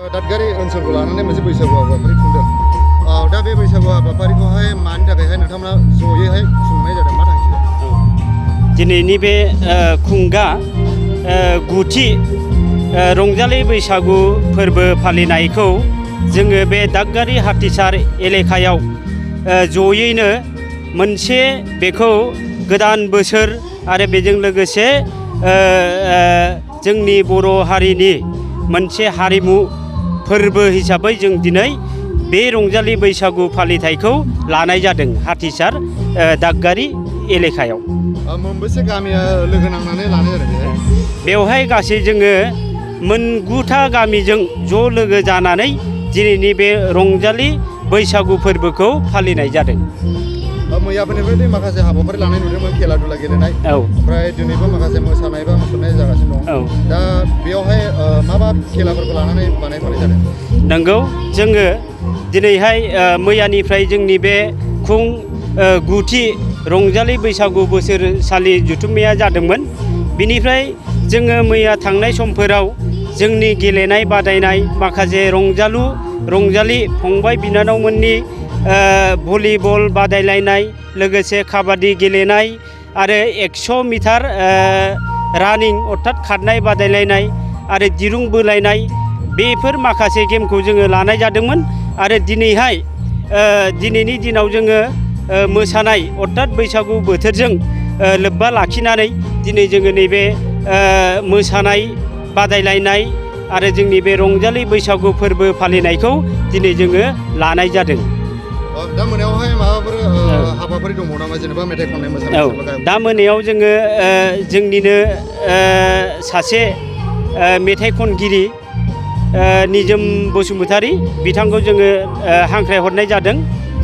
दादगारि ओनसोलखौ लानानै मोनसे बैसागु हाबाफारि खुंदों। दा बे बैसागु हाबाफारिखौहाय मानि थाखायहाय नोंथांमोना जयैहाय खुंनाय जादों, मा थांखिजों? दिनैनि बे खुंगा गुथि रंजालि बैसागु फोरबो फालिनायखौ जोङो बे दादगारि हाथिसार एलेकायाव जयैनो मोनसे बेखौ गोदान बोसोर आरो बेजों लोगोसे जोंनि बर' हारिनि मोनसे हारिमु फोरबो हिसाबै जों दिनै बे रंजालि बैसागु फालिथायखौ लानाय जादों हाथिसार दादगारि एलेकायाव। मोनबेसे गामिया लोगो नांनानै लानाय जादों? बेवहाय गासै जोङो मोन 9था गामिजों ज' लोगो जानानै दिनैनि बे रंजालि बैसागु फोरबोखौ फालिनाय जादों। मैयाफोरनिफ्राय माखासे हाबाफारि लानाय नुदोंमोन, खेला दुला गेलेनाय, ओमफ्राय दिनैबो माखासे मोसानाय बा मुसुरनाय जागासिनो दं। दा बेयावहाय मा खेलाफोरखौ लानानै बानायफानाय जादों? नंगौ, जोङो दिनैहाय मैयानिफ्राय जोंनि बे गुथि रंजालि बैसागु बोसोरसालि जथुम्माया जादोंमोन। बिनिफ्राय जोङो मैया थांनाय समफोराव जोंनि गेलेनाय बादायनाय, माखासे रंजालि फंबाय बिनानावमोननि भलिबल बादायलायनाय, लोगोसे काबादि गेलेनाय आरो 100 मिटार रानिं अर्थात खारनाय बादायलायनाय आरो दिरुं बोलायनाय, बेफोर माखासे गेमखौ जोङो लानाय जादोंमोन। आरो दिनैनि दिनाव जोङो मोसानाय अर्थात बैसागु बोथोरजों लोब्बा लाखिनानै दिनै जोङो नैबे मोसानाय बादायलायनाय आरो जोंनि बे रंजालि बैसागु फोरबो फालिनायखौ दिनै जोङो लानाय जादों। दा मोनायावहाय माबाफोर हाबाफारि दङ नामा, जेनेबा मेथाइ खननाय मोसानाय? दा मोनायाव जोङो जोंनिनो सासे मेथाइ खनगिरि निजोम बसुमतारी बिथांखौ जोङो हांख्रायहरनाय जादों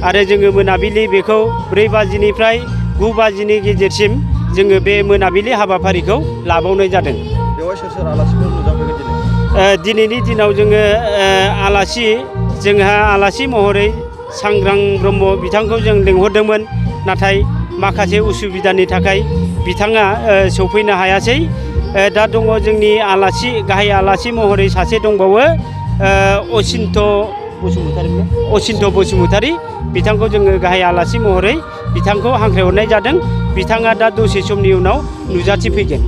आरो जोङो मोनाबिलि बेखौ 4 बाजिनिफ्राय 9 बाजिनि गेजेरसिम जोङो बे मोनाबिलि हाबाफारिखौ लाबावनाय जादों। बेवहाय सोर आलासिफोर नुजाफैगोन दिनै? दिनैनि दिनाव जोङो जोंहा आलासि महरै सांग्रां ब्रह्म बिथांखौ जों लिंहरदोंमोन, नाथाय माखासे उसुबिदानि थाखाय बिथाङा सौफैनो हायासै। दा दङ जोंनि गाहाय आलासि महरै सासे दंबावो, असिन्त बसुमतारी बिथांखौ जोङो गाहाय आलासि महरै बिथांखौ हांख्रायहरनाय जादों। बिथाङा दा दसे समनि उनाव नुजाथिफैगोन।